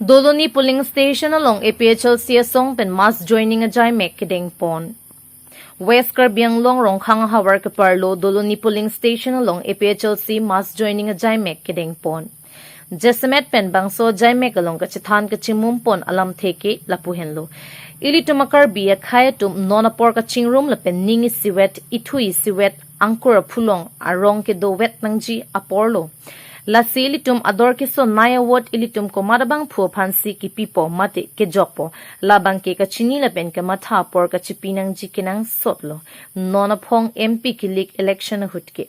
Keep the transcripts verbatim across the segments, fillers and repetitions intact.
Doloni polling station along A P H L C asong pen mass joining ajaimek kedengpon. West Karbi Anglong Rongkhang ahavar keparlo Doloni polling station along A P H L C mass joining ajaimek kedengpon. Jasemet pen bangso ajaimek along kachethan kachimumpon alamthe ke lapu henlo. Ilitum a-Karbi akhei atum non apor kachingrum lapen ning isivet, ithui isivet, angkur aphulong arong kedovet nangji aporlo. Lasi ilitum ador kesonei a-vote ilitum komat abangphu aphansi kipipo mate kejokpo, labang ke kachini lapen kamatha apor kachipi nangji kenangsotlo, non aphong M P kilik election ahut ke.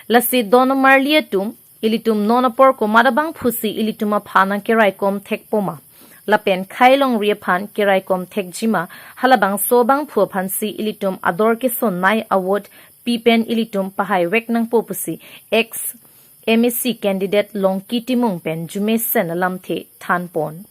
Lasi don amarli atum, ilitum non apor komat abangphusi ilitum aphan nangkeraikom thekpo ma? Lapen khei longri aphan keraikom thekji ma? Halabangso abangphu aphansi ilitum ador kesonei a-vote pi pen ilitum pahaivek nangpo pusi ex M A C candidate Longki Timung pen jumesen alamthe thanpon.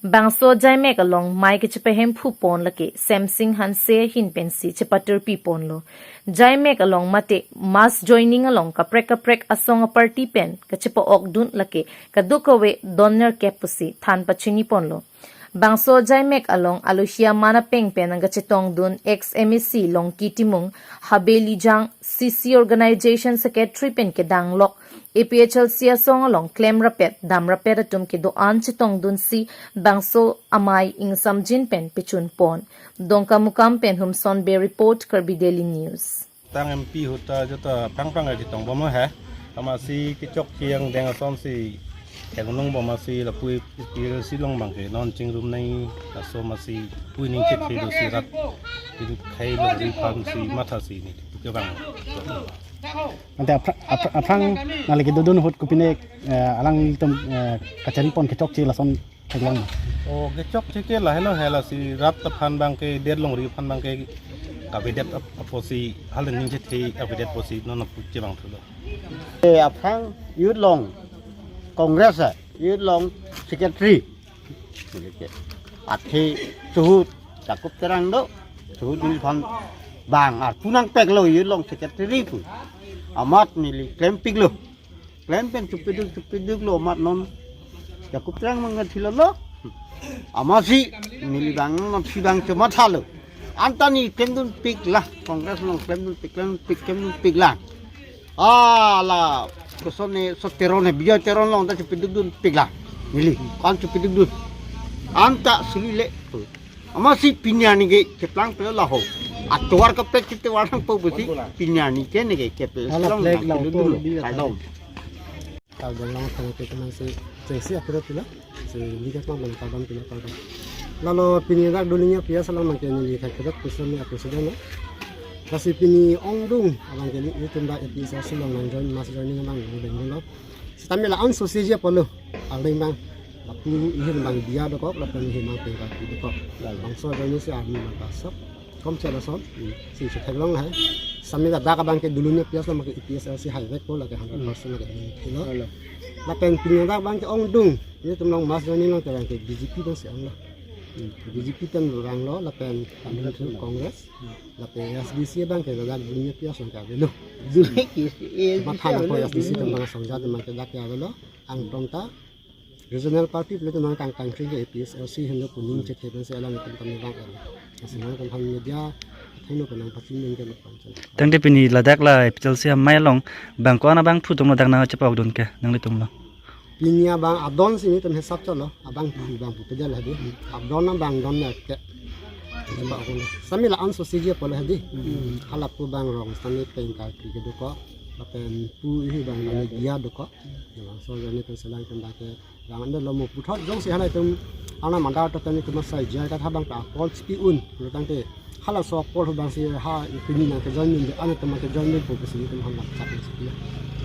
Bangso ajaimek along mei kachepahemphupon lake Semsing Hanse ahin pensi chepaturpiponlo. Ajaimek along mate mass joining along kaprek kaprek asong a-party pen kachepa-okdun lake kadokave don nerkep pusi than pachiniponlo. Bangso ajaimek along alohi aman apeng pen nangkachetongdun ex M A C Longki Timung, Habe Lijang, C C Organization Secretary pen kedanglok, A P H L C asong along klemrapet damrapet atum kedo-an chetongdunsi bangso amei ingsamjin pen pechunpon. Dongkamukam pen Humson Bey report, Karbi Daily News. Tang M P ahut ta jota prang prang aji tongbom lo he. Amatsi kechokche angdeng asonsi theklongbom amatsi lapu A P H L C along abangke non chingrum nangji, laso amatsi pu ning chethe dosi rat idu khei longri aphansi mathasi neli pu ke bang. Ante aphrang, aphrang, aphrang nangli kedodun ahut kopine, eh, alanglitum, eh, kacharipon kechokche lason theklong ma? Oh, kechokche ke lahelo he, lasi rat aphan abangke, det longri aphan abangke kavedet ap-, apotsi, hala ning chethe kavedet apotsi non apu chevangthulo. Eh, aphrang youth along Congress, eh, youth along secretary. Athe suhut Jacob Terang do, suhut neli aphan bang arpu nangpeklo youth along secretary pu. Amat neli klempiklo. Klem pen chupiduk chupiduklo amat non Jacob Terang mangthilolo. Amatsi neli bang non si bang chemathalo. Anta neli klemdunpiklang, Congress along klemdunpik, klemdunpik, klemdunpiklang. Ah, la, koson ne, so Teron he, Bijoy Teron along ta chupidukdunpiklang. Neli, ko-an chupidukdun. Anta suli le. Amatsi pini arni ke keplang pelo laho. Atovar kaprek ketovar nangpo pusi pini arni ke ne ke keplang. Hala long flag nang la pelo auto dun. Bi kardom. Kardom lang thang ke teman si, si, si, akhirnya pula. Si, lihat apa bang, kardom pula, kardom. Lalu pini dak dulunya pia selang makin ini, kira-kira kusam ni aku sudah na. Lasi pini ongdung, abang ke ni, ini tunda A P H L C along nang join, mass joining abang, ini bang dulu. Sitame la-an so sejia apotlo, aling bang, lapu ihe bang dia dokok, lapu ihe bang pengkaki dokok. Bangso joining si army bang kasap, kom chala son, si chetheklong hai. Sitame dak abang ke dulunya pia selang makin A P H L C haivekpo, lake hundred percent lake ini kilo. Lapen pini dak abang ke ongdung, ilitum along mass joining along ke abang ke B J P dong si onglo. B J P pen ranglo, lapen Congress. Lapen A S D C abang ke ladak B J P asong ke avelo. Matha nangpo A S D C pen bang asong jat abang ke dak ke avelo. Angtong ta regional party pule teman kangkang kring ke A P H L C henlo kuning chethe pensi alanglitum kami bang avelo. Asinang teman media henlo kenang pachimeng ke lo panchal. Tangte pini ladak la A P H L C amei along bang ko-an abangphu atum ladak nangchepa-okdun ke nanglitum lo? Pini abang adon si nelitum hisap chalo, abangphu abangphu pedal hadi. Adon abang don na ke. Coba aku ni. Sitame la-an so sejia apotlo hadi. Halapu bang rong sitame pengkaki kedokok. Lapen pu ihe bang kami dia dokok. Bangso joining pen selang pen dak ke. Bang ande lo mo puthot jongsi hala itum ana mandar to tani kuma sai jai katha bang ta apor chipi un. Lo tangte halaso apor bang si ha pini nangke joining de ane teman ke joining po pusi itum han nangchak chipi.